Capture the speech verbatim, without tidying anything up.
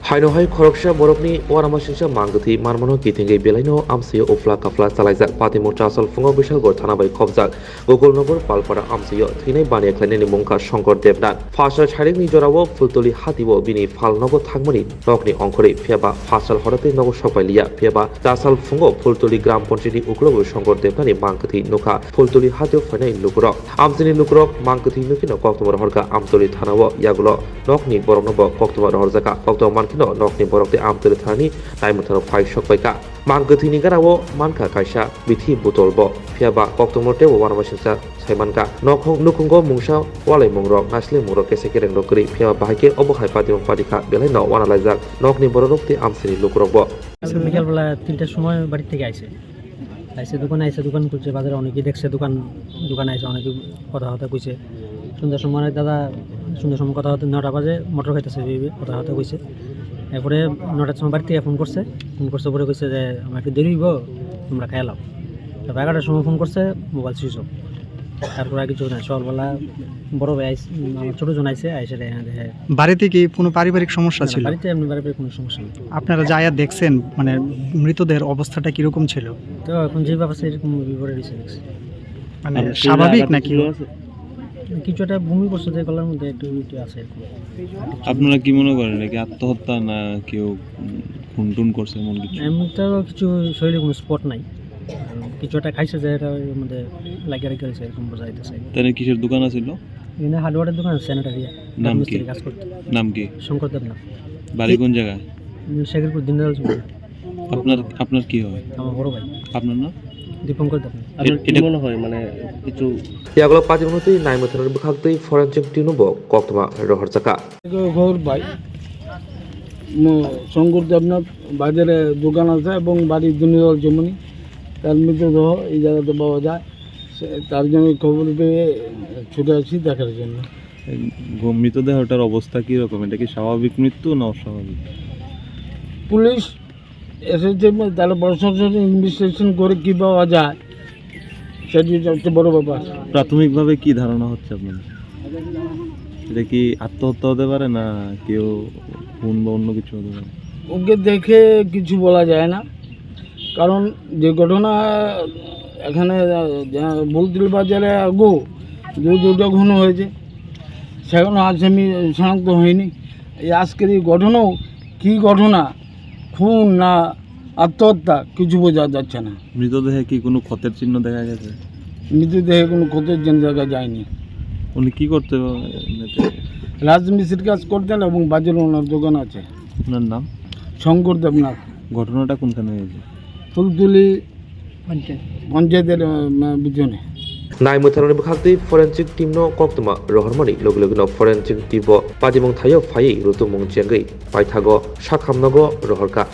Haino hai khoroksa borokni uanamasingcha mangkwthwi manmano kitingwi belaino amchaio uphla kaphla chalaijak. Patimung Chasal phungo Bishalgarh thana bai khopjak Gokulnagar Palpara amchaio thwinai baniya khlainani mungkha Shankar Debnath. Phasal sairikni jorao Phultuli hatio bini phalnogo thangmani nokni ongkhorwi, phiyaba phasal horatwi nogo sokpai liya, phiyaba Chasal phungo Phultuli Gram Panchayatni uklogo Shankar Debnathni mangkwthwi nukha Phultuli hatio phainai lukurok. Amchaini lukurok mangkwthwi nukhino koktwma rohorkha Amtoli thanao, yagulo nokni borokno bo koktwma rohorjakha. Koktwma mankhino nokni borok tei Amtoli thanani naimwthangno phai sokpaikha. Mangkwthwini garao mankha kaisa bithi botol bo, phiyaba koktwma teibo uanamasingcha saimankha. Nokhung nukhungo mungsa walaimungrok, naislimungrok kesa kerengrok kwrwi, phiyaba bahai khe obo hai patimung patikha belaino uanalaijak nokni bororok tei amchaini lukurokbo. আজকে বিকালবেলা তিনটার সময় বাড়ি থেকে আইছে। আইসে দোকানে, আইসে দোকান খুলছে, বাজারে অনেকেই দেখছে দোকান, দোকানে আইসে অনেকে কথা কথা কইছে। সন্ধ্যার সময় অনেক দাদা, সন্ধ্যার সময় কথা কথা, নটা বাজে মোটর খাইতেছে, এই কথা কথা কইছে। এরপরে নটার সময় বাড়ি থেকে ফোন করছে, ফোন করছে পরে কইছে যে, "আমার একটু দেরি হইব, তোমরা খাই লাও।" তারপর এগারোটার সময় ফোন করছে, মোবাইল সুইচ অফ। তারপর আর কিছু না, সকালবেলা বড় ভাই আইস-, আমার ছোট জন আইসে, আইসে দেখে, হ্যাঁ। বাড়িতে কি কোনো পারিবারিক সমস্যা না, না, ছিল? বাড়িতে এমনি পারিবারিক কোনো সমস্যা নেই। আপনারা যাইয়া দেখছেন, মানে, মৃতদেহের অবস্থাটা কিরকম ছিল? তো এখন যেভাবে আছে এরকম বিপরে রয়েছে দেখছি। মানে, আর কেউ স্বাভাবিক আঘাতে নাকি? ছিল আছে? কিছু একটা বমি করছে যে গলার মধ্যে একটু, একটু আছে এরকম। আপনারা কি মনে করেন, এটা কি আত্মহত্যা না কেউ, উম, খুন টুন করছে এমন কিছু? এমনি তো কিছু শরীরে কোনো স্পট নাই, কিছু একটা খাইছে যে এটা ওই মধ্যে লাগিয়ে রেখে হয়েছে, এরকম বোঝা যাইতেছে। তাহলে কিসের দোকান আছিল? এখানে হার্ডওয়্যারের দোকান আছে, স্যানিটারি। নাম কি? রাজমিস্ত্রি কাজ করতো। নাম কি? শঙ্কর দেবনাথ। বাড়ি কোন জায়গায়? উম, শেখরপুর দিনদয়াল চৌমুহনী। আপনার, আপনার কি হয়? আমার বড় ভাই। আপনার নাম? দীপঙ্কর দেবনাথ। আপনার কি এটা মনে হয়, মানে, কিছু Yagulo patimung twi naimwthangni bwkhaktwi forensic team no bo koktwma rohorjakha. ঘর ভাই, ম-, শঙ্কর দেবনাথ বাজারে দোকান আছে এবং বাড়ি দিনদয়াল চৌমুহনী। তার মৃতদেহ এই জায়গাতে পাওয়া যায়। সে, তার জন্য খবর পেয়ে ছুটে আসি দেখার জন্য। এই গ-, মৃতদেহটার অবস্থা কি রকম? এটা কি স্বাভাবিক মৃত্যু না অস্বাভাবিক? পুলিশ এসেছে, তারা প্রশাসন ইনভেস্টিগেশন করে কি পাওয়া যায়, সেটি হচ্ছে বড় ব্যাপার। প্রাথমিকভাবে কি ধারণা হচ্ছে আপনাদের? এটা কি আত্মহত্যা হতে পারে, না কেউ খুন বা অন্য কিছু হতে পারে? ওকে দেখে কিছু বলা যায় না, কারণ যে ঘটনা এখানে, আহ, ভুলতুলি বাজারে আগেও দু-, দুটো খুন হয়েছে, সেখানে আসামি শনাক্ত হয়নি। এই আজকের এই ঘটনাও কী ঘটনা, খুন না আত্মহত্যা, কিছু বোঝা যাচ্ছে না। মৃতদেহে কি কোনো ক্ষতের চিহ্ন দেখা গেছে? মৃতদেহে কোনো ক্ষতের চিহ্ন দেখা যায়নি। উনি কি করতে এমনিতে? রাজমিস্ত্রির কাজ করতেন এবং বাজারে ওনার দোকান আছে। ওনার নাম? শঙ্কর দেবনাথ। ঘটনাটা কোনখানে হয়েছে? ফুলতলি পঞ্চায়েত। পঞ্চায়েতের, আহ, পিছনে। Naimwthangni bwkhaktwi forensic team no koktwma rohormani logi logi no forensic team bo patimung thaio phaiwi rutumung chengwi paithago sakhamnogo rohorkha.